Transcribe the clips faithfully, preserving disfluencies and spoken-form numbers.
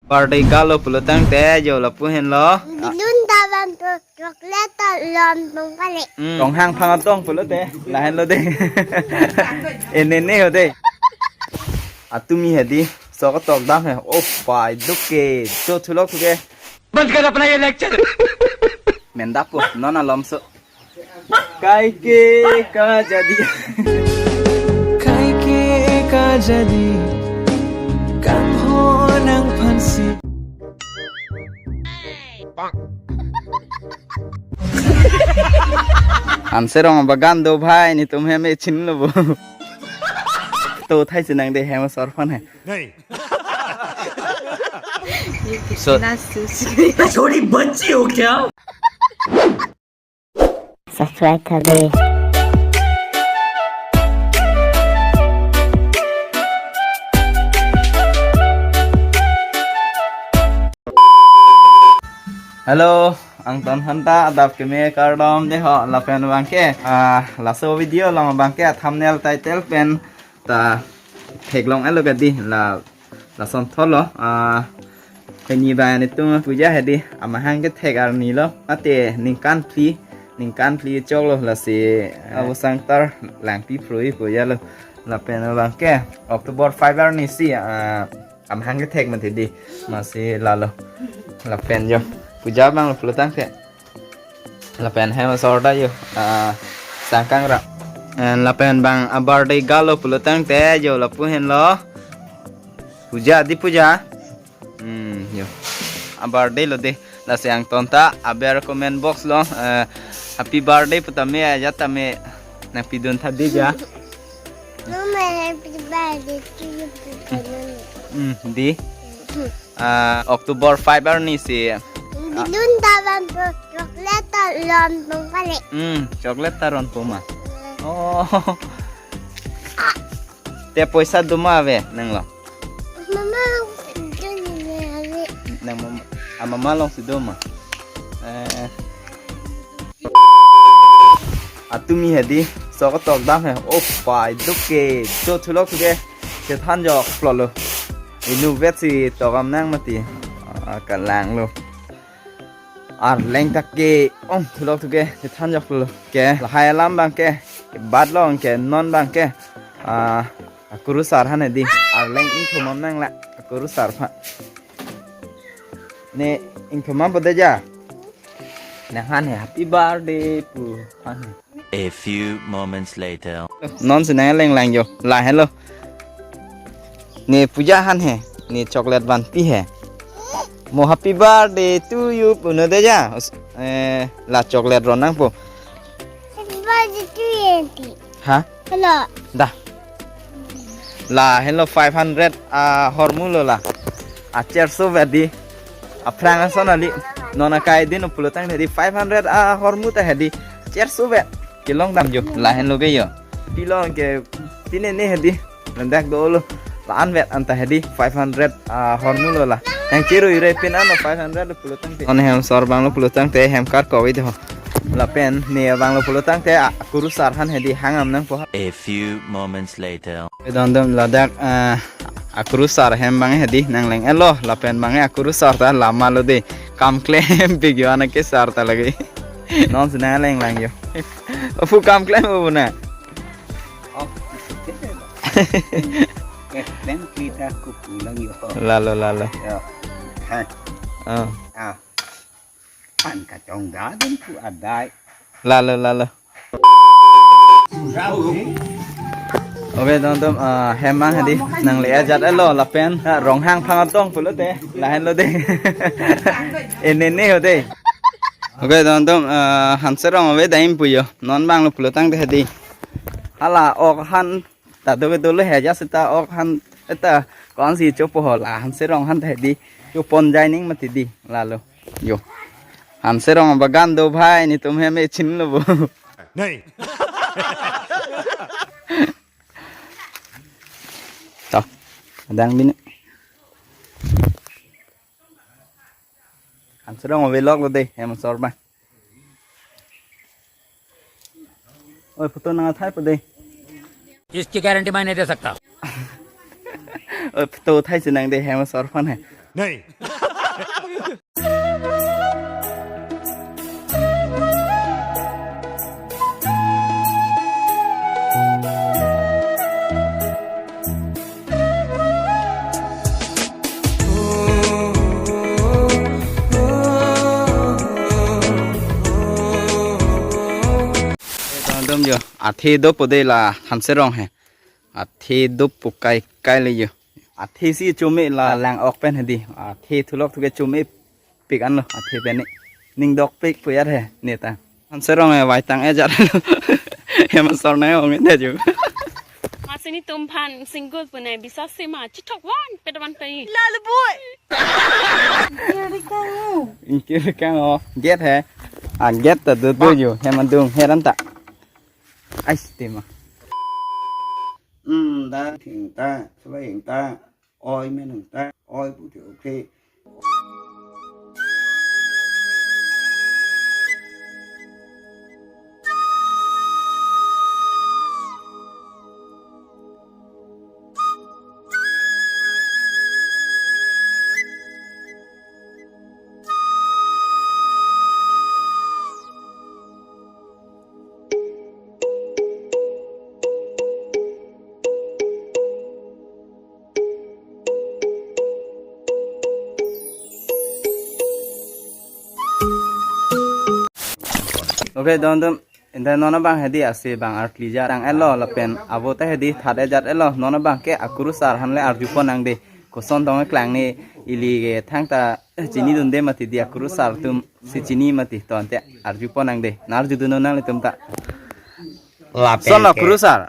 Birthday girl lo pulo tangte jo lapu henlo. Balloon ta van po, chocolate ta lon pong kali. Hmm. Ronghang phang atong pulote lahenlo de. Enene ho de. Atumi hedi sok tok dam he. Oh pai duke. Cho thulok thuke. बंद कर अपना ये lecture. Mendap po non alom so. Kaike kajadi. Kaike kajadi. Kangho nangphansi. Hanserong abagan do bhai, netum hem e chinlo bo. To thai chinang de hem asor aphan he. नहीं। So, कितना सुशील। छोटी बच्ची हो क्या? Subscribe कर दे। Hello, angton aphanta adap keme kardom de ho, lapen abangke, ah, laso video along abangke thumbnail title pen ta theklong elo kadi la, lason thotlo, ah, hini ba netum puja hedi amahang kethek arni lo, ate ningkan phli, ningkan phli choklo lasi, ah, Abosang Tarlangpi Phrui puja lo, lapen abangke October five arni si, ah, amahang kethek mati di, masi lalo, lapen jo puja abang lo pulo tangte. Lapen hem asor ta jo, ah, sangkang ra. And lapen bang a birthday girl lo pulo tangte jo lapu henlo. Puja di puja. Hmm, jo. A birthday lo de. Lasi angton ta aber comment box lo, eh, happy birthday pu tame ajat tame nangpidun tha di ja. Mama, happy birthday to you, Papa. Hmm, di. Ah, October five arni si. Balloon ta van po, chocolate ta lon pong kali. Hmm, chocolate ta ron pong ma. Oh. Te poisa do ma ave nanglo? Mama, nang mama, ah, mama alongsi do ma. Eh. Atumi hedi sok tok dam he. Oh pai duke. Cho thulok thuke. Chethan joklo lo. Inutvet si tokam nang mati. Ah, kalang lo. Arleng ta ke-ong thulok thuke. Chethan joklo ke. Lahai alam abangke. Bat lo ke non abangke. Ah, akurusar aphan hedi. Arleng ingthum-am nang la. Akurusar aphan. Ne ingthum-am po de ja. Nang aphan he happy birthday pu aphan he. A few moments later. Non si nang leng lang jo. Lahenlo. Ne puja aphan he. Ne chocolate vanpi he. Mo happy birthday to you pu no de ja. Us-, eh, la chocolate ron nangpo. Happy birthday to you, Auntie. Ha? Hello. Da. Lahenlo five hundred ahormu lo la. A cherso vet di. Aphrang ason ali. Non akai din pulo tangte di five hundred ahormu ta hedi. Cherso vet. Kelong dam jo. Lahenlo ke jo. Pilong ke pine ne hedi. Ladak dolo. La-an vet anta hedi five hundred ahormu lo la. Yang chiru ire pin ano five hundred lo pulo tangte. Non hem asor abang lo pulo tangte hem karkok-oi de ho. Lapen ne abang lo pulo tangte akurusar aphan hedi hang-am nangpo. A few moments later. Dondom ladak, ah, akurusar hem abang hedi nang leng-etlo lapen abang akurusar ta lama lo de. Kam klem big yo anak ke sar ta lagi. Non si nang leng lang jo. Apu kam klem apu na. Oh, klem kita kupulang yo. Lalo, lalo. Ya. Ha. Oh. Ah. An kachongdadun pu adai. Lalo, lalo. Okay, dondom, ah, hem abang hedi nang le ajat elo lapen, ah, ronghang phang atong pulote lahenlo de. Enene ho de. Okay, dondom, ah, Hanserong ave dam pu jo. Non abang lo pulo tangte hedi. Hala ok aphan ta do ke dolo he ja seta ok aphan eta konsi chopo ho la Hanserong aphan ta hedi. Chopon jai ning mati di lalo. Jo. Hanserong abagan do bhai, netum hem e chinlo bo. नहीं। To. Adang bini. Hanserong vlog lo de, hem asor abang. Oi, photo nang athai po de. इसकी गारंटी मैं नहीं दे सकता। Oi, photo thai si nang de, hem asor aphan he. Hey. Dondom jo, athe dopo de la Hanserong he. Athe dopo kaikai le jo. Athe si chome la lang ok pen hedi. Athe thulok thuke chome pik anlo. Athe pen ne. Ning dok pik puyar he neta. Hanserong e vaitang e jat lo. Hem asor na ong ne jo. Masi nelitum aphan single punai bisa sema chithok van pedaman pai. Lala boy. Ingkir kang o. Gate he. A gate ta do do jo. Hem adung heran ta. Ais tema. Hmm, da thing ta, sula ing ta, oi menung ta, oi pu the okay. Okay, dondom. Ente non abang hedi ase bang artli ja tang elo lapen avo ta hedi that ejat elo non abang ke akurusar aphan le arjupon nang de koson tong klang ne ili ke thangta chini dunde mati di akurusar atum si chini mati to ante arjupon nang de nar arjudun nanglitum ta. Lapen son ke akurusar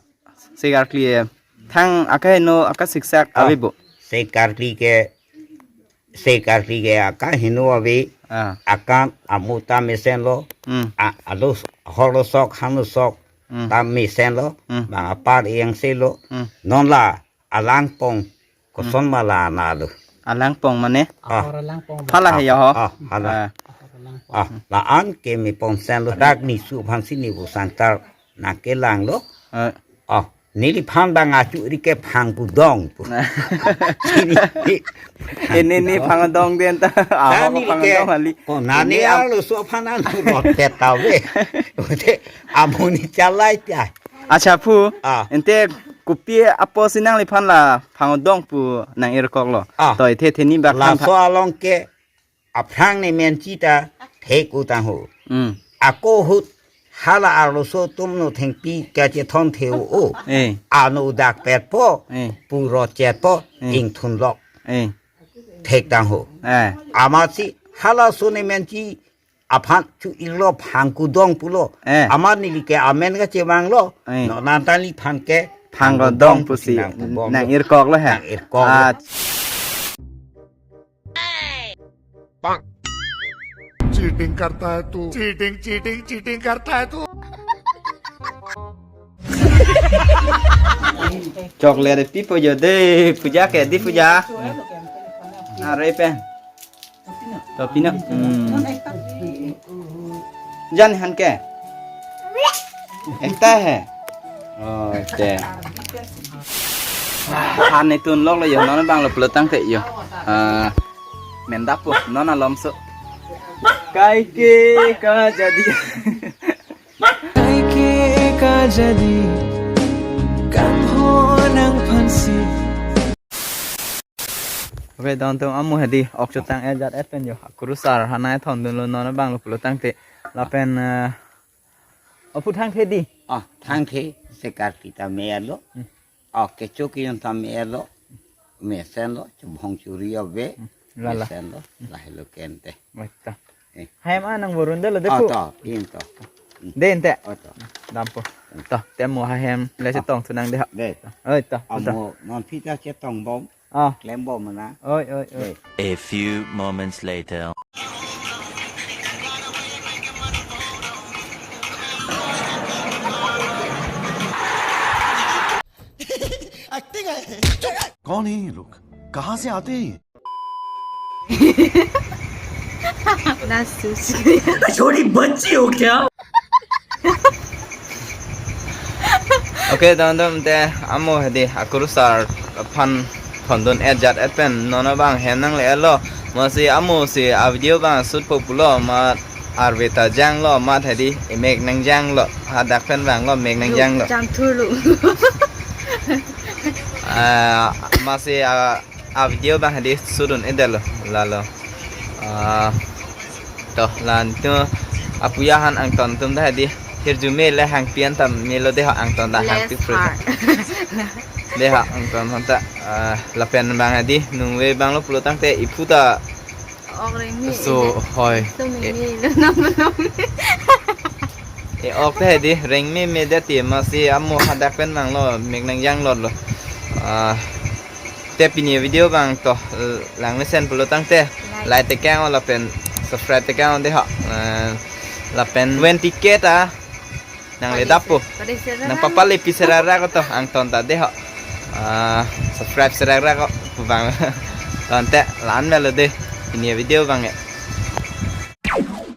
si karkli e thang akaheno akasiksak. Ah, ave bo. Si karkli ke, si karkli ke akaheno ave. Ah. Akan amu ta mesenlo. Hmm. A, alo holo sok hanu sok. Hmm. Ta mesenlo. Hmm. Bang apar yang selo. Hmm. Non la alangpong koson ma la na do. Alangpong mane? Ah. Apor alangpong. Phala he ya ho. Ah, hala. Ah. Apor alangpong. Ah, la-an ke mepon senlo dak ni su aphan si ni bu sangtar nang kelang lo. Eh. Ah, neliphan bang achu ri ke phang kudong pu. Sini. Ini ni phang dong den ta. Ah, neli phang ke dong hali. Ko nani ini am- arloso aphan an rot pet ta ve. Ute amuni chalai ta. Acha phu. Ah. Ente kopi apotsi nangliphan la phang dong pu nang-irkok lo. Ah. To ithe theni bak laso along ke aphrang ne menchi ta thek utang ho. Hmm. Ako ahut hala arloso atum no thengpi kachethon theu o. Eh. Ano dak pet po. Eh. Puro chet po. Eh. Ingthun lok. Eh. Thek tang ho. Eh. Amatsi halaso ne menchi aphan chu irlo phang kudong pulo. Eh. Amat neli ke amen kachevanglo. Eh. No nantan neliphan ke phang kudong pusi nang kudong nang-irkok lo he. Nang-irkok lo. Ah. Bang. Cheating karta hai tu. Cheating, cheating, cheating karta hai tu. Chocolate pipo jo de, puja ke di puja. Are pen. To pina. Hmm. Jan han ke. Ekta hai. Oh, te. Han itun lok lo jo, non bang lo pulo tangte jo. Ah, mendap po, non alom so. Kaike kajadi. Kaike kajadi. Kangho nangphansi. Okay, dondom amu hedi ok chotang ejat et pen jo. Akurusar aphan nai thondunlo non bang lo pulo tangte. Lapen, eh, aphu thangthe di. Ah, thangthe, si karkli ta me-etlo. Hmm. Ah, kecho keyon ta me-etlo. Mesenlo, chubhong churi ave. Hmm. Lala. Mesenlo, lahelo kente. Baik ta. Eh. Hai ma nang burun delo de. Ah, phu. To, pin to. Hmm. De ente. Oh, to. Dampo. Hmm. To, te mo ha hem le chetong thu nang de ha. De. Oi, to. Amo non phi ta chetong bom. Ah. Klem bom na. Oi, oi, oi. A few moments later. कौन है ये लोग? कहाँ से आते हैं ये? छोटी बच्ची हो क्या? Okay, dondom te amu hedi akurusar aphan Thondun et jat et pen non abang hem nangle-etlo. Masi amo si a video abang shoot po pulo, mat arve ta janglo, mat hedi emek nangjanglo, hadak pen vanglo, mek nangjanglo. Jam thurlo. Ah, masi a, a video abang hedi shoot un-edetlo, lalo. Ah, to, la-an tu apuya han angton atum ta hedi hirjume le hangpi-an ta melo de ho, angton ta hangpi pru. Less hard. De ho, angton aphan ta, ah, lapen abang hedi nungve abang lo pulo tangte iphu ta. Ok rengme. So, eh, hoi. So, eh, meme, no, no, no. E-ok ta hedi rengmeme det ti, masi amo hadak pen vanglo, mek nangjanglotlo. Ah, te pini video abang to, eh, lang mesen pulo tangte, like, like tekang-o lapen subscribe tekang-o de ho. Eh, lapen wen ticket a nangle dap po. Pade sera nang ra. Papale pi sera ra ko to, angton ta de ho. Ah, subscribe sera ra ko pu abang. Tangte la-an melo de pini video abang e.